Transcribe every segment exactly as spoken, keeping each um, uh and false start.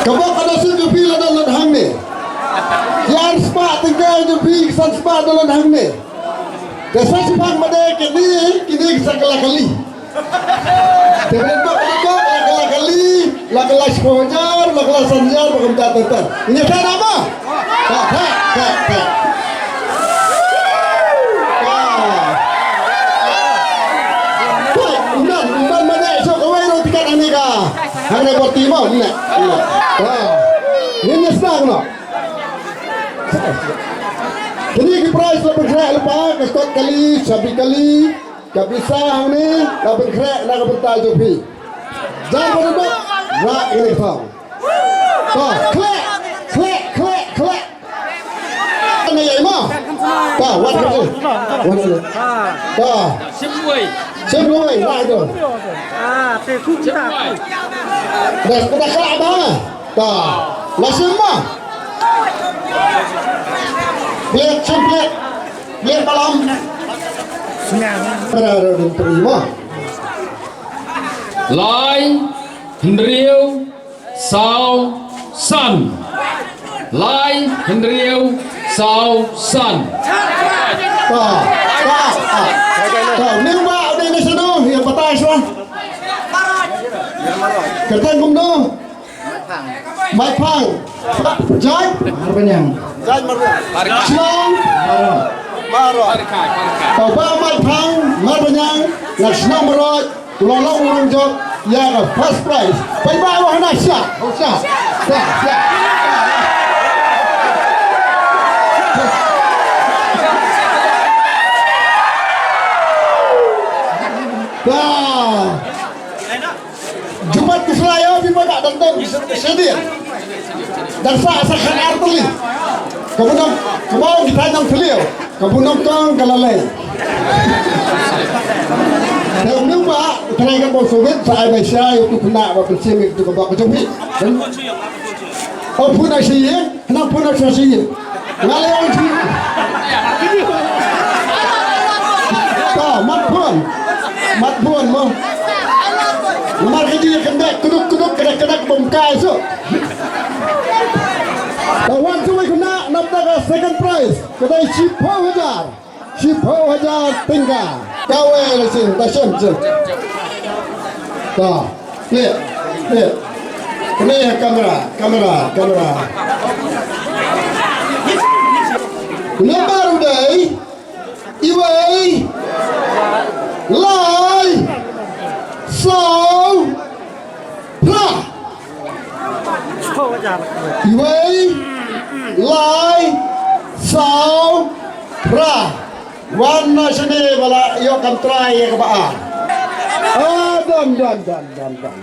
Ka bok ka da shu jong phi la don lad hangne. Ki ar spah tyngka jong phi, ki san spah don lad hangne. Te sa shu phang mane kine, kine ki sa kylla kali. Te ban bok ban bok, la kylla kali, la kylla shiphew hajar, la kylla san hajar, ba kumta ter ter. Ngi theh na ba? Theh, theh, theh, theh. Theh, ym don, ym don mane, shu kawei ruh tiket hangne ka. Hangne bor ti mo, ne. Ngin ïa sdang noh. Kine ki prize la pynkhreh lypa, ka kot kali, shabi kali. Ka pisa hangne la pynkhreh na ka bynta jong phi. Jan ba dei ba. Ra ine thong. To, khleh, khleh, khleh, khleh. Ane ïa ma. To, wan ka. Wan ka. To. Sim wei. Sim wei, la to. Ah, te ku kita. Dah, dah khleh ba. To. La sim ma. Plet, sim plet. Plet balam. Para ro ding terima. Lai, hynriew, saw, san. Lai, hynriew, saw, san. Ta, ta, ta. Ta, ning ba, ning ni sano, ïa batai swa. Kata kumno? Maiphang. Jait. Marbaniang. Jait Marbaniang. Shnong. Maro. Maro. Tau ba Maiphang, Marbaniang, na shnong Maro, u la long u nongjop ïa ka first prize. Pai ba wah na sha. Oh, sha. Sha, sha. Ba. Jumat ki sla ïa bi ma ka dang dang sha dien. Dang sa sa khan ar tylli. Ka bu nang ka bau ki thaiñ nang tylli. Ka bu nang kong ka la lei. Te ym ba u trai ka bau Soviet sa ai bai sha ïa u tu khynnah ba pynshim ïa u tu ka bau ka jong phi. Kan? Au pun ai sha ïing. Kena pun ak sa sini. Ngale on sini. Ta, mat pun. Mat pun mo. Namar ka jingkynduh kuduk kuduk kena kena bom kai so. Ta wan tu mai kena nampak second prize. Kedai shiphew hajar. Shiphew hajar tyngka. Kawei la sien, ta sien, sien. Ta, ni, ni. Ni kamera, kamera, kamera. Nambar u dei, iwei, lai, saw, phra. Iwei, lai, saw, phra. Wan na shane ba la ïoh kam trai ïa kaba ar. Ah, don, don, don, don, don.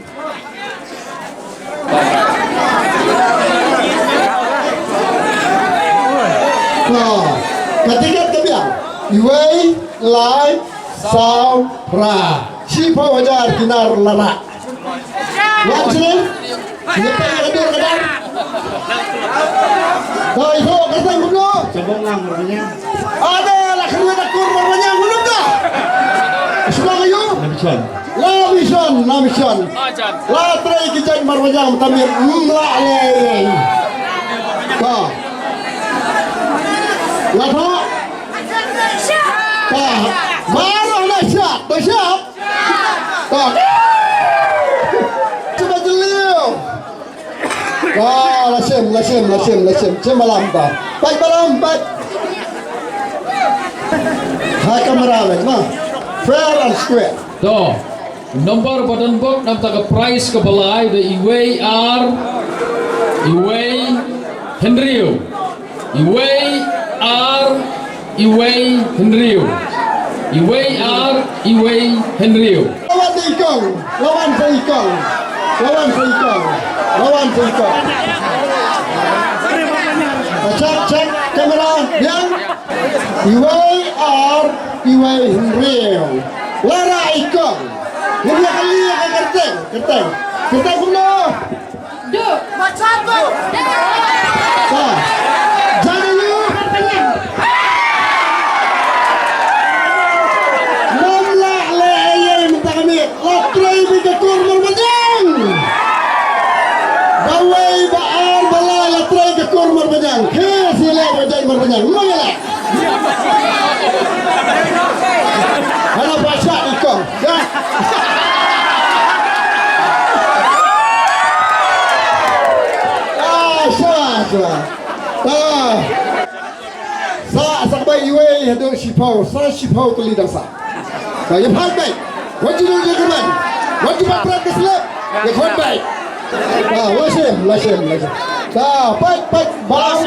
Ka, ka tiket ka biang. Iwei, lai, saw, phra. Shiphew hajar ki nar la rah. Wan sini. Ngi peit ïa ka dur ka dar. Dei ho ka tang kumno. Sembong lang Marbaniang. Ade la khrui da kur Marbaniang kumno da. Sembong ayu. La mission. La mission, la mission. La trei ki jait Marbaniang tamit. Hmm, la le. Ka. La tho. Ka. Baru na siap. Dah siap. Ka. Cuba jeliu. Ah, la shim, la shim, la shim, la shim. Shim balam ta. Peit balam, peit. Ha kamera leh, ma. Fair and square. To. Number ba don bok, namta ka prize kaba lai, da iwei ar, iwei hynriew. Iwei ar, iwei hynriew. Iwei ar, iwei hynriew. Lawan sa i kong, lawan sa i kong, lawan sa i kong, lawan sa i kong. Check, check, kamera, biang. Iwei ar, iwei hynriew. La rah i kong. Ngin ïa kylli ïa ka kyrteng, kyrteng. Kyrteng kumno? Duk. Macam tu. Ka. Jani yu. Ngam lah leh ei ei mynta kane. La trei beit ka kur Marbaniang. Bawei Ta. Sa, sa bai iwei haduh shiphew, sa shiphew tylli dang sa. Ka ïa phai bai. Wat ju dang jingkyrmen. Wat ju prat ka slap. Ïa khot bai. Ta, la shim, la shim, la shim. Ta, pait, pait, bang.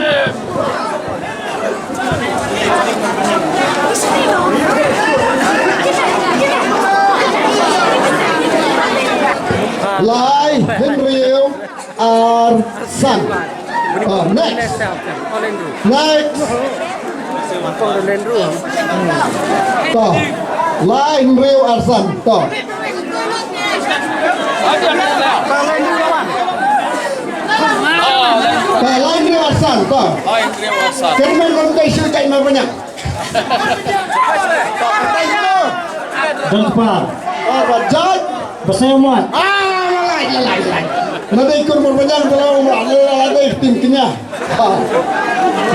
Lai, hynriew, ar san. To, next. Next. To. Lai hynriew ar san. To. To, lai hynriew ar san. To. Kyrmen kum dei shu jait ma banyang. Don kpa. Ah, ba jait. Ba sngewmat. Ah, la lai, la lai, la lai. Na dei kur mor banyang, la la la dei tim kenya. Ah.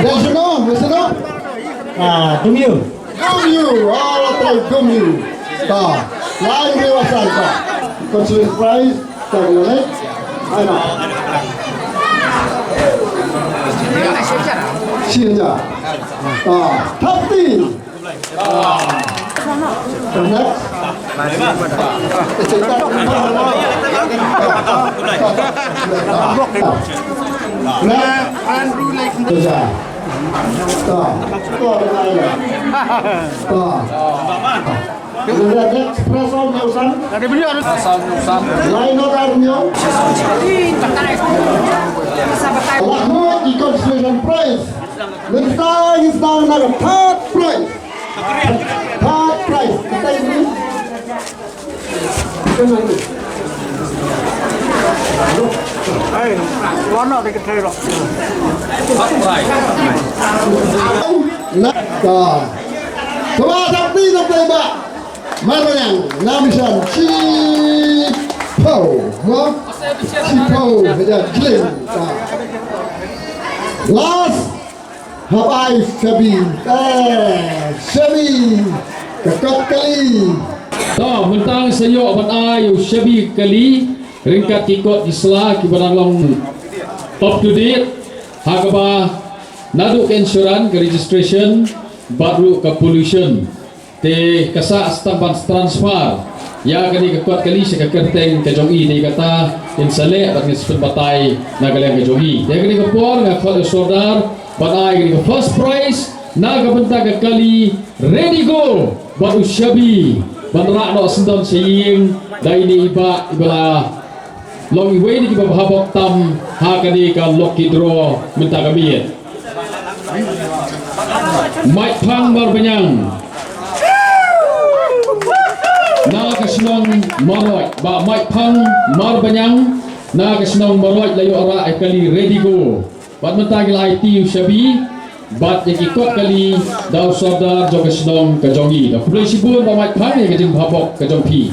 Dei sino, dei sino. Ah, Dumyu. Dumyu, ah, la trai Dumyu. Ta. Lai rewa san ta. Consolation prize. Tang lei. Ai na. Shi hajar. Ah, thirty. Ah. Next. Next. Hajar. Ta. Ta. Ta. Next, Prasad Nelson. Lainot Arnyo. Lahmut ki consolation prize. Mynta ngi sdang na ka third prize. Third prize. Kita ini. Ai, warna dikit saya dok. Third prize. Na, ta. Coba sakti na taiba. Marbaniang, na mission, shiphew, ha? Shiphew, hajar jlim, ta. Last, habai, shabi, eh, shabi, ka kot kali. To, mynta sa ïoh ban ai u shabi kali, ryngkat ki kot ki sla, kiba dang long up to date, ha kaba naduh ka insurance, ka registration, bad ruh ka pollution. Te ka sah stang ban transfer ïa kane ka kot kali sha ka kyrteng ka jong i, te kata in sa leh bad ngin sa pynbatai na ka liang ka jong i. Te kane ka por nga khot ïa u Sordar ban ai kane ka first prize na ka bynta ka kali Ready Go bad u shabi ban rah noh syndon sha ïing da ine i bah iba la long iwei na kiba bha bok tam ha kane ka lucky draw mynta ka miet. Mike Phang Marbaniang na ka shnong Marwai, Bah Mike Phang Marbaniang na ka shnong Marwai la ïoh rah ïa ka kali Ready Go. Bad mynta ngi la aiti u shabi bad ïa ki kot kali da u Sordar jong ka shnong ka jong i. Da khublei shibun Bah Mike Phang ïa ka jingbha bok ka jong phi.